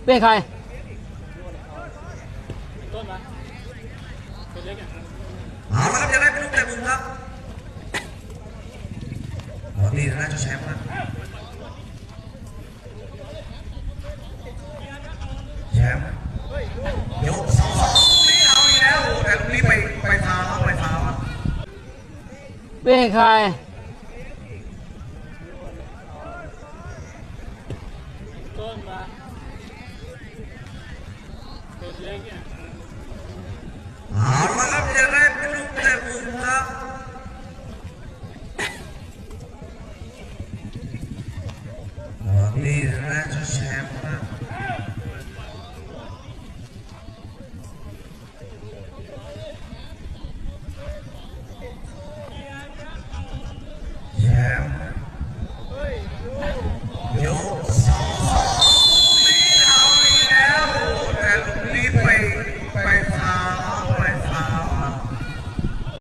ເປັນໃຄ? ເອົາລະຄັບ ຢາກໄດ້ເປັນລູກເຕະມຸມຄັບ. ບອດນີ້ທາງດ້ານເຈົ້າແຊມນະ ແຊມ ຍົກສອງສອງ ລູກນີ້ເອົາອີກແລ້ວ ແຕ່ລູກນີ້ໄປ ໄປຟາວ ໄປຟາວ. ເປັນໃຄ? ເປັນໃຄ?